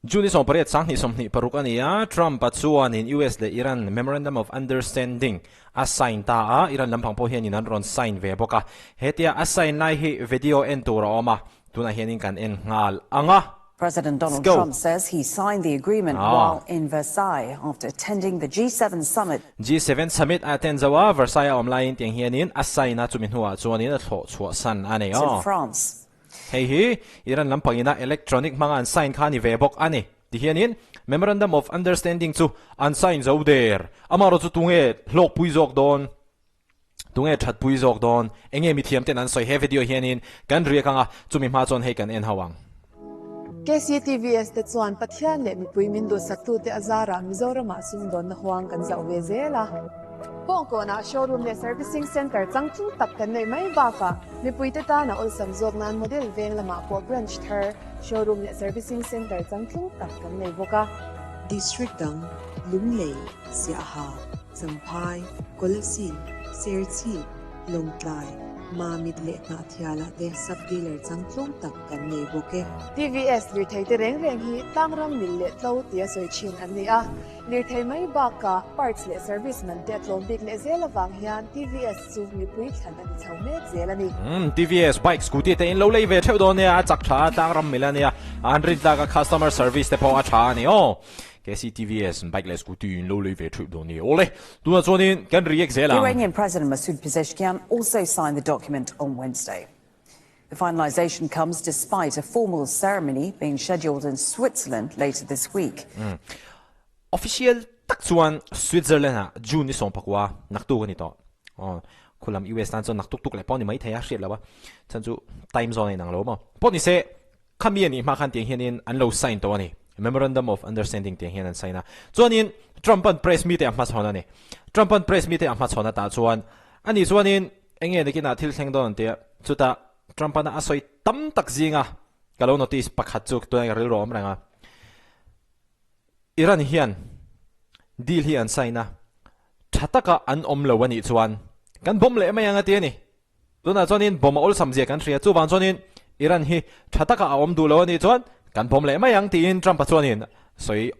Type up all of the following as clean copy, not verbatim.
June ni 18 2026 a ni a, Trump-a chuanin US leh Iran Memorandum of Understanding a sign ta a, Iran lampang pawh hianin an rawn sign ve bawk a. Hetia a sign lai hi video en tur a awm a, tunah hianin kan en nghal ang a. President Let's Donald go. Trump says he signed the agreement Ah. while in Versailles after attending the G7 summit. G7 summit a attend zo a, Versailles a awm laiin tiang hianin a sign a, chumi hnuah chuanin a thlawh chhuahsan a ni in aw. France. Hei hi Iran lampangina electronic hmanga an sign kha a ni ve bawk a ni. Tihianin Memorandum of Understanding chu an sign zo der. Amaherawh chu tunge hlawkpui zawk dawn? Tunge thatpui zawk dawn? Enge mithiam ten an sawi? He video hianin kan riak anga chumi hma chuan hei kan en ho ang. KCTVS te chuan Pathian leh mipui min duhsaktute a zarah Mizoramah sumdawnna huang kan zauh ve zel a. Kawngkawnah showroom leh servicing centre changtlung tak kan neih mai bakah mipuite tana awlsam zawk nan model veng lamah pawh branch thar, showroom leh servicing centre changtlung tak kan nei bawk a. District dang, Lunglei, Siaha, Champhai, Kolasib, Serchhip, Lawngtlai, Mamit leh Hnahthialah te sub-dealer changtlung tak kan nei bawk e. TVS lirthei te reng reng hi tlangram mil leh tlo tia sawi thin an ni a. Lirthei mai bakah parts leh service man te a tlawm bik leh zel avang hian TVS chu mipui thlan a ni chho mek zel a ni. Umm TVS bike scooty te in lo lei ve theuh dawn nia, a chak tha a tlangram mil a nia, an rin tlak a customer service te pawh a tha a ni aw. KC TVS bike leh scooty in lo lei ve theuh dawn nia. Awle, tunah chuanin kan react zel ang. Iranian President Masoud Pezeshkian also signed the document on Wednesday. The finalization comes despite a formal ceremony being scheduled in Switzerland later this week. Official tak chuan Switzerland ah June ni 19 naktuk a ni tawh. Aw, khulam US tan chuan naktuk tuk leh pawh ni mai thei a hriat lo a. Chhan chu time zone a inang lo maw. Pawh ni se, khami a nih hma khan tiang hianin an lo sign tawh a ni. Memorandum of Understanding tiang hian an sign a. Chuanin Trump an press meet a hmachhawn a ni. Trump an press meet a hmachhawn atah chuan ani chuanin Enge nakinah thil thleng dawn an ti a, chutah Trump-ana a sawi tam tak zinga ka lo notice pakhat chu tunah ka rilru a awm reng a. Iran hian deal hi an sign a, tha taka an awm lo a nih chuan kan bomb leh mai ang a ti a ni. Tunah chuanin bomb a awlsam zia kan hria, chuvang chuanin Iran hi tha taka a awm duh lo a nih chuan kan bomb leh mai ang tiin Trump-a chuanin sawi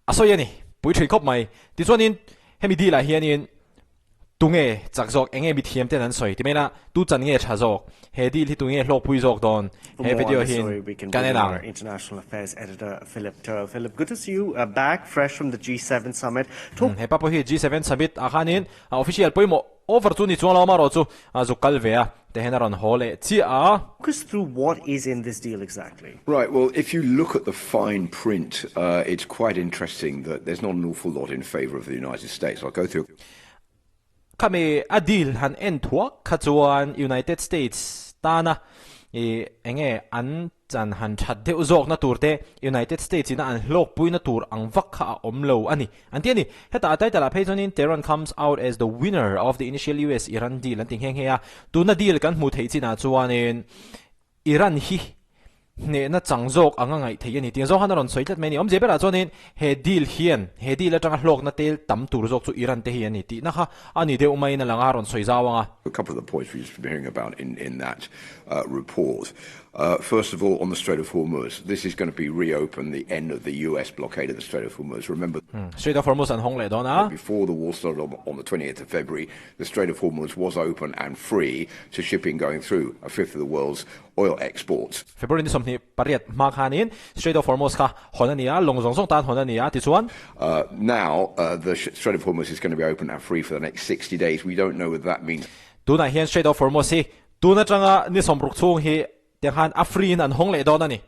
a sawi a ni. Pui thin khawp mai. Tichuanin hemi deal ah hianin Tunge chak zawk? Enge mithiam ten an sawi? Ti mai la, tu chan nge tha zawk? He deal hi tunge hlawkpui zawk dawn? For He more on video the hi story, we can kan bring en in our ang. international affairs editor, Philip Turle. Philip, good to see you uh, back fresh from the G7 summit. Talk He pa pawh hi G7 summit ah khanin a official pawimawh over chu ni chuang lo amarawh chu a zuk kal ve a, tihian a rawn haw leh chiah a. us through what is in this deal exactly. Right, well, if you look at the fine print, uh, it's quite interesting that there's not an awful lot in favor of the United States. I'll go through Khami a deal han en thuak kha chuan United States tana i enge an chan han that deuh zawkna tur te, United States ina an hlawkpuina tur ang vak kha a awm lo a ni. An ti a ni. Hetah a title ah phei chuanin Tehran comes out as the winner of the initial US-Iran deal an ti nghe nghe a. Tuna deal kan hmuh theih chinah chuanin Iran hi hnehna chang zawk anga ngaih theih a ni tih zawng khan a rawn sawi tlat mai a ni. Awmzia berah chuanin he deal hian he deal atanga hlawkna tel tam tur zawk chu Iran te hi a ni tihna kha a ni deuh maiin a lang a, a rawn sawi zau ang a. A couple of the points we've just been hearing about in in that uh, report. Uh, first of all, on the Strait of Hormuz, this is going to be reopened the end of the US blockade of the Strait of Hormuz. Remember, Strait of Hormuz an hawng leh dawn a. Before the war started on, on the 28th of February, the Strait of Hormuz was open and free to shipping going through a fifth of the world's oil exports. February ni 28 hma khanin Strait of Hormuz kha hawn a ni a, lawng zawng zawng tan hawn a ni a, tichuan. Uh, now, uh, the Strait of Hormuz is going to be open and free for the next 60 days. We don't know whether that means. Tunah hian Strait of Hormuz hi tun atanga ni 60 chhung hi tiang khan a free in an hawng leh dawn a ni.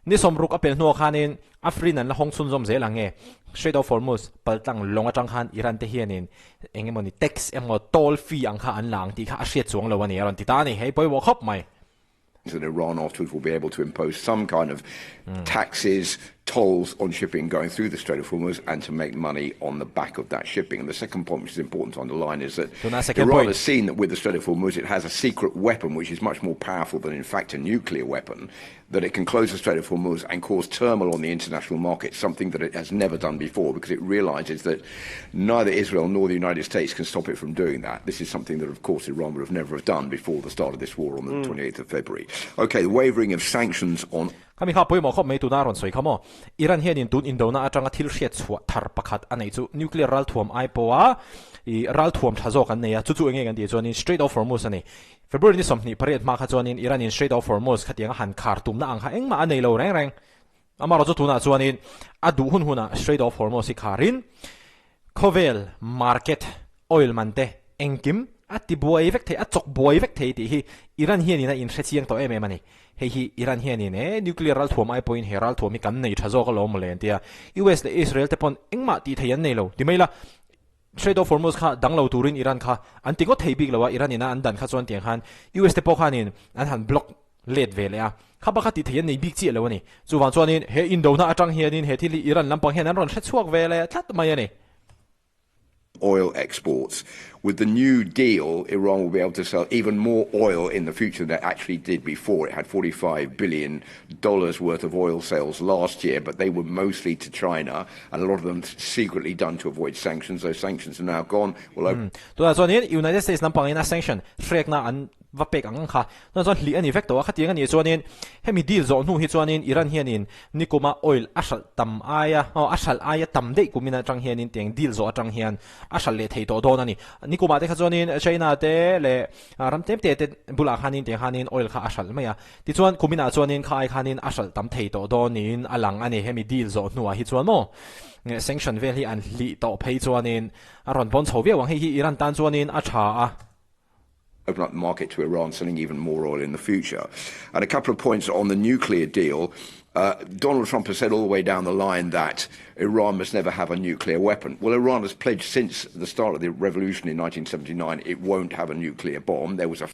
Ni 60 a pel hnuah khanin a free in an la hawng chhunzawm zel ang nge? Strait of Hormuz paltlang lawng atang khan Iran te hianin eng emawni tax emaw toll fee ang kha an la ang tih kha a hriat chuang lo a ni a rawn ti ta a ni. Hei pawimawh khawp mai. That Iran afterwards will be able to impose some kind of taxes, tolls on shipping going through the Strait of Hormuz and to make money on the back of that shipping. And the second point, which is important to underline, is that Tuna second Iran point. has seen that with the Strait of Hormuz, it has a secret weapon, which is much more powerful than, in fact, a nuclear weapon, that it can close the Strait of Hormuz and cause turmoil on the international market, something that it has never done before, because it realizes that neither Israel nor the United States can stop it from doing that. This is something that, of course, Iran would have never have done before the start of this war on the 28th of February. Okay, the wavering of sanctions on... Khami kha pawimawh khawp mai tuna rawn sawi kha maw? Iran hianin tun indona atanga thil hriat chhuah thar pakhat a neih chu nuclear ralthuam ai pawha i ralthuam tha zawk an nei a, chu chu enge kan tih chuanin Strait of Hormuz a ni. February ni 28 hma kha chuanin Iran-in Strait of Hormuz khatianga han khar tumna ang kha engmah a nei lo reng reng. Amaherawhchu chu tunah chuanin a duh hun hunah Strait of Hormuz hi kharin khawvel market oil man te engkim a ti buai vek thei, a chawk buai vek thei tih hi Iran hianin a inhre chiang tawh em em a ni. Hei hi Iran hianin e nuclear ralthuam ai pawhin he ralthuam hi kan nei tha zawk alawm mawle an ti a, US leh Israel te pawn engmah tih thei an nei lo ti mai la, Strait of Hormuz kha dang lo turin Iran kha an ti ngawt thei bik lo a, Iran ina an dan kha chuan tiang khan US te pawh khanin an han block let ve leh a, kha bak kha tih thei an nei bik chiah lo a ni. Chuvang chuanin he indona atang hianin he thil hi Iran lampang hian an rawn hre chhuak ve leh tlat mai a ni. Oil exports. With the new deal, Iran will be able to sell even more oil in the future than it actually did before. It had $45 billion worth of oil sales last year, but they were mostly to China, and a lot of them secretly done to avoid sanctions. Those sanctions are now gone. Well, Tunah chuanin United States lampangin a sanction hrekna an va pek ang ang kha. Tunah chuan hlih a ni vek tawh a, khatiang a nih chuanin hemi deal zawh hnu hi chuanin Iran hianin nikuma oil a hralh tam aia aw a hralh aia tam daih kumin atang hianin tiang deal zawh atang hian a hralh leh thei tawh dawn a ni. Nikumah te kha chuanin China te leh ram tlem te te bulah khanin tiang khanin oil kha a hralh mai a. Tichuan kuminah chuanin kha ai khanin a hralh tam thei tawh dawn niin a lang a ni. Hemi deal zawh hnuah hi chuan maw sanction vel hi an hlih tawh phei chuanin a rawn pawn chho viau ang. Hei hi Iran tan chuanin a tha a. open up the market to Iran selling even more oil in the future. And a couple of points on the nuclear deal. Uh, Donald Trump has said all the way down the line that Iran must never have a nuclear weapon. Well, Iran has pledged since the start of the revolution in 1979 it won't have a nuclear bomb. There was a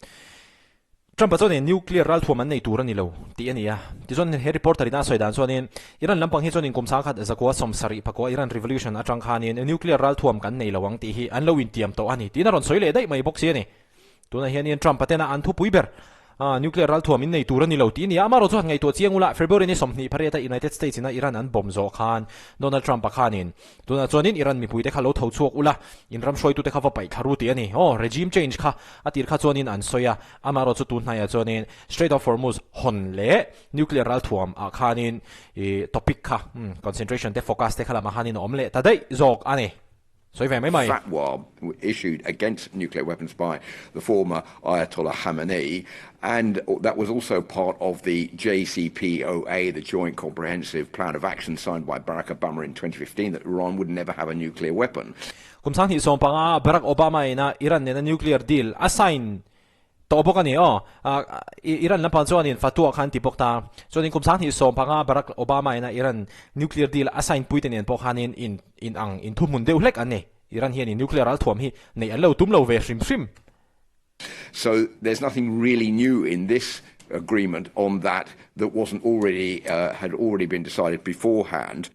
Trump-a chuanin nuclear ralthuam an nei tur a ni lo tih a ni a. Tichuan he reporter in a sawi dan chuanin Iran lampang hi chuanin kum sangkhat zakua sawmsarih pakua Iran revolution atang khanin nuclear ralthuam kan nei lo ang tih hi an lo intiam tawh a ni tiin a rawn sawi leh daih mai bawk si a ni. Tunah hianin Trump-a tena an thupui ber nuclear ralthuam in nei tur a ni lo tih a ni a. Amaherawhchu han ngaihtuah chiang ula February ni 28 a United States ina Iran an bomb zawh khan Donald Trump-a khanin Tunah chuanin Iran mipuite kha lo tho chhuak ula, in ram hruaitute kha va paih thla ru tih a ni. Aw, regime change kha a tir kha chuanin an sawi a, amaherawh chu tun hnaiah chuanin Strait of Hormuz hawn leh nuclear ralthuam ah khanin i topic kha, concentration te focus te kha lamah khanin a awm leh ta daih zawk a ni. Sawi ve mai mai. Fatwa issued against nuclear weapons by the former Ayatollah Khamenei and that was also part of the JCPOA, the Joint Comprehensive Plan of Action signed by Barack Obama in 2015 that Iran would never have a nuclear weapon. Kum sang hnih sawm panga Barack Obama ina Iran nena nuclear deal a sign tawh bawk a ni aw. Iran lampang chuanin fatwa kha an ti bawk ta. Chuanin kum sang hnih sawm panga Barack Obama ina Iran nuclear deal a sign pui te nen pawh khanin in in ang in thuhmun deuh hlek an ni. Iran hianin nuclear ralthuam hi neih an lo tum lo ve hrim hrim. So there's nothing really new in this agreement on that that wasn't already uh, had already been decided beforehand.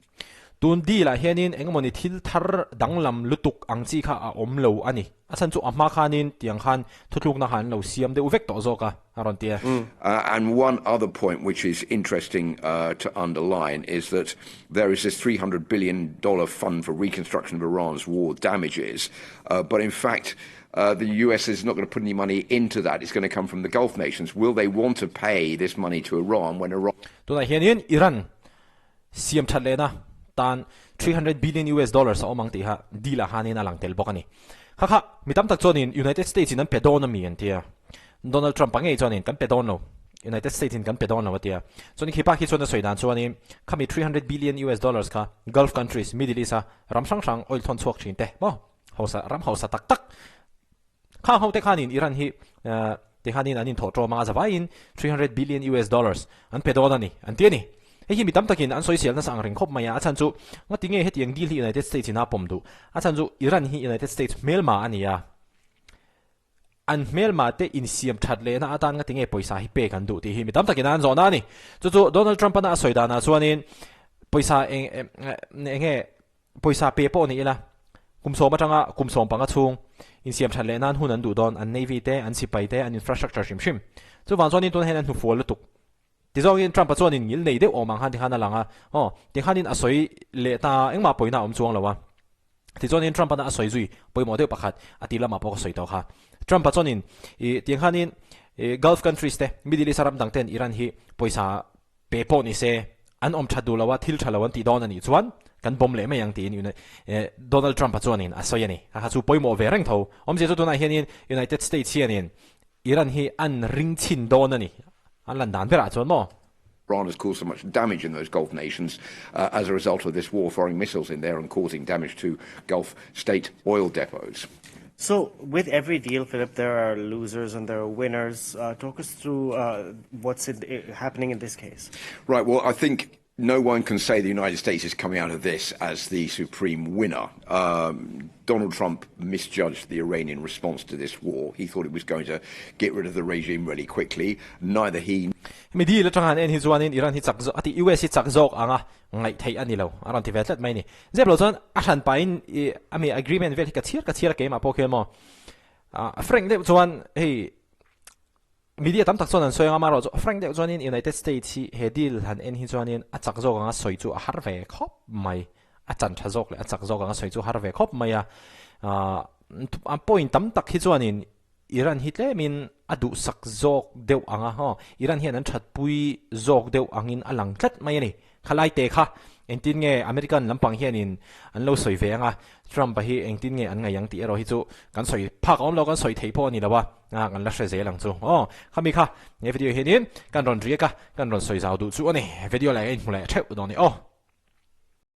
Tun deal ah hianin engmawni thil thar danglam lutuk ang chi kha a awm lo a ni. A chhan chu a hma khanin tiang khan thutlukna kha an lo siam deuh vek tawh zawk a, a rawn ti a. Uh, and one other point which is interesting uh, to underline is that there is this $300 billion fund for reconstruction of Iran's war damages. Uh, but in fact, uh, the US is not going to put any money into that. It's going to come from the Gulf nations. Will they want to pay this money to Iran when Iran... Tunah hianin Iran siam that lehna tan 300 billion US dollars a awm ang tih kha deal ah khanin a lang tel bawk a ni. Kha kha mi tam tak chuanin United States in an pe dawn a mi an ti a. Donald Trump a ngei chuanin kan pe dawn lo, United States in kan pe dawn lo a ti a. Chuanin khi pa khi chuan a sawi dan chuanin khami 300 billion US dollars kha Gulf countries, Middle East a ram hrang hrang oil thawn chhuak thin te maw hausa ram hausa tak tak khang ho te khanin Iran hi ti khanin an inthawh tawm anga zavaiin 300 billion US dollars an pe dawn a ni an ti a ni. Hei hi mi tam takin an sawi nasa ang reng khawp mai a, a chhan chu ngati nge hetiang deal hi United States in a pawm duh? A chhan chu Iran hi United States hmelma a ni a, an hmelma te insiam that lehna atan ngati nge pawisa hi pek an duh tih hi mi tam takin an zawhna a ni. Chu chu Donald Trump ana a sawi danah chuanin pawisa eng enge Pawisa pe pawh ni ila, kum sawm atanga kum 15 chhung insiam that leh nan hun an duh dawn, an navy te, an sipai te, an infrastructure hrim hrim. Chuvang chuanin tunah hian an hnufual lutuk. Tizawngin Trump-a chuanin ngil nei deuh awm ang khan tikhan a lang a, aw, tikhanin a sawi leh ta engmah pawina a awm chuang lo a. Tichuanin Trump-ana a sawi zui pawimawh deuh pakhat a ti lamah pawh ka sawi tawh kha. Trump-a chuanin ih tiang khanin ih Gulf countries te, Middle East a ram dang ten Iran hi pawisa. Pe pawh ni se, an awm that duh lo a, thil tha lo an tih dawn a nih chuan kan bawm leh mai ang tiin Donald Trump-a chuanin a sawi a ni. Kha kha chu pawimawh ve reng tho. Awmzia chu tunah hianin United States hianin Iran hi an ring chhin dawn a ni. An lan dan berah chuan maw? Iran has caused so much damage in those Gulf nations as a result of this war, throwing missiles in there and causing damage to Gulf state oil depots. So, with every deal, Philip, there are losers and there are winners. Uh, talk us through uh, what's in, uh, happening in this case. Right. Well, I think no one can say the United States is coming out of this as the supreme winner. Um, Donald Trump misjudged the Iranian response to this war. He thought it was going to get rid of the regime really quickly. Neither he Mi deal atang han en hi chuanin Iran hi chak zawk ati US hi chak zawk anga ngaih theih a ni lo a rawn ti ve tlat mai a ni. Zep lo chuan a hran pahin i ami agreement vel hi ka chhiar ka chhiar a keimah pawh khian maw ah frank deuh chuan hei media tam tak chuan an sawi anga amaherawhchu frank deuh chuanin United States hi he deal han en hi chuanin a chak zawk anga sawi chu a har ve khawp mai a chan tha zawk leh a chak zawk anga sawi chu a har ve khawp mai a ah a point tam tak hi chuanin Iran hi tlemin a duhsak zawk deuh ang a, haw, Iran hian an thatpui zawk deuh angin a lang tlat mai a ni. Khalai te kha engtin nge American lampang hianin an lo sawi ve ang a, Trump-a hi engtin nge an ngaih ang tih erawh hi chu kan sawi phak a awm lo, kan sawi thei pawh a ni lo a, kan la hre zel ang chu. Aw, khami kha he video hianin kan rawn riak a, kan rawn sawi zau duh chu a ni. Video leh ka inhmu leh theuh dawn ni aw.